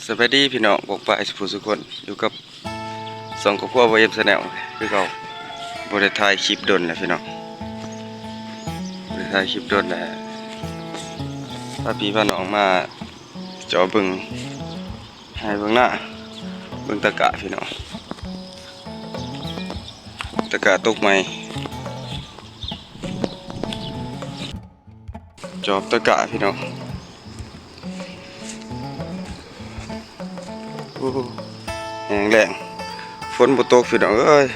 ສະບາຍດີພີ່ນ້ອງ ປົກປາຍສຸຜູ້ສຸຄົນ ຢູ່ກັບຊ່ອງຄອບຄົວບໍ່ເອັມແຊນແນວຄືເກົ່າ. ບໍ່ໄດ້ຖ່າຍຄລິບດົນແລ້ວພີ່ນ້ອງ ບໍ່ໄດ້ຖ່າຍຄລິບດົນແລ້ວ ພາພີ່ພານ້ອງມາເຈາະເບິ່ງໄຮ່ເບິ່ງນາ ເບິ່ງຕະກະພີ່ນ້ອງ ຕະກະຕົກໃໝ່. ຈອບຕະກະພີ່ນ້ອງ ໂອ້ ແຫ້ງແລ້ງ ຝົນບໍ່ຕົກພີ່ນ້ອງເອີຍ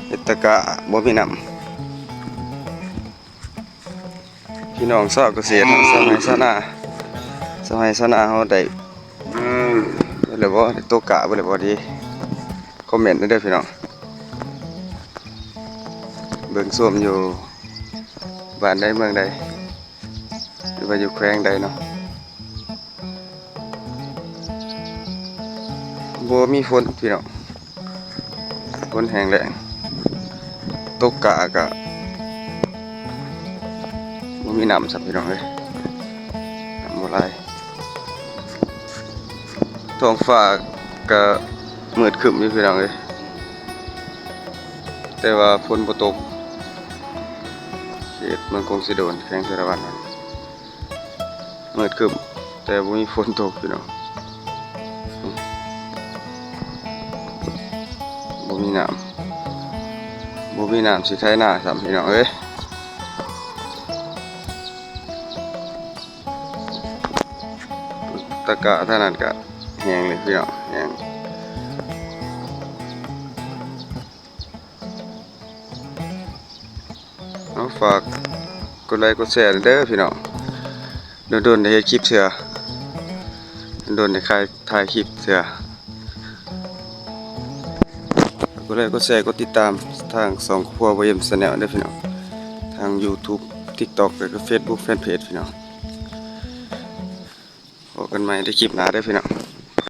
ເຮັດຕະກະບໍ່ມີນ້ຳ. ພີ່ນ້ອງຊາວກະເສດເນາະ ຊາວໄຮ່ຊາວນາ ຊາວໄຮ່ຊາວນາເຮົາໄດ້ ເບິດແລ້ວບໍ່? ໄດ້ຕົກກະເບິດແລ້ວບໍ່? ດີ ຄອມເມັນໄດ້ເດີພີ່ນ້ອງ ເບິ່ງຊົມຢູ່ບ້ານໃດເມືອງໃດ ຫຼືວ່າຢູ່ແຂວງໃດເນາະ. ບໍ່ມີຝົນພີ່ນ້ອງ ຝົນແຫ້ງແລ້ງ ຕົກກະກະບໍ່ມີນ້ຳຊ້ຳພີ່ນ້ອງເອີຍ ນ້ຳບໍ່ຫຼາຍ. ທ້ອງຟ້າກະມືດຄຶ້ມຢູ່ພີ່ນ້ອງເອີຍ ແຕ່ວ່າຝົນບໍ່ຕົກ ເຂດເມືອງກົງສີໂດນ ແຂວງສາລະວັນ ມືດຄຶ້ມ ແຕ່ບໍ່ມີຝົນຕົກພີ່ນ້ອງ ບໍ່ມີນ້ຳ ບໍ່ມີນ້ຳຊິໄຖນາຊ້ຳພີ່ນ້ອງເອີຍ. ຕະກະທາງນັ້ນກະແຫ້ງເລີຍພີ່ນ້ອງ ແຫ້ງ. ເອົາ ຝາກກົດໄລກົດແຊເດີພີ່ນ້ອງ ດົນໆໄດ້ເຮັດຄລິບເທື່ອ ດົນໆໄດ້ຖ່າຍ ຖ່າຍຄລິບເທື່ອ. ກົດໄລກົດແຊ ກົດຕິດຕາມທາງຊ່ອງຄອບຄົວບໍ່ເອັມແຊນແນວເດີພີ່ນ້ອງ ທາງຢູທູບ ຕິກຕັອກ ແລ້ວກະເຟສບຸກ ແຟນເພຈພີ່ນ້ອງ. ພໍ້ກັນໃໝ່ໃນຄລິບໜ້າເດີພີ່ນ້ອງ.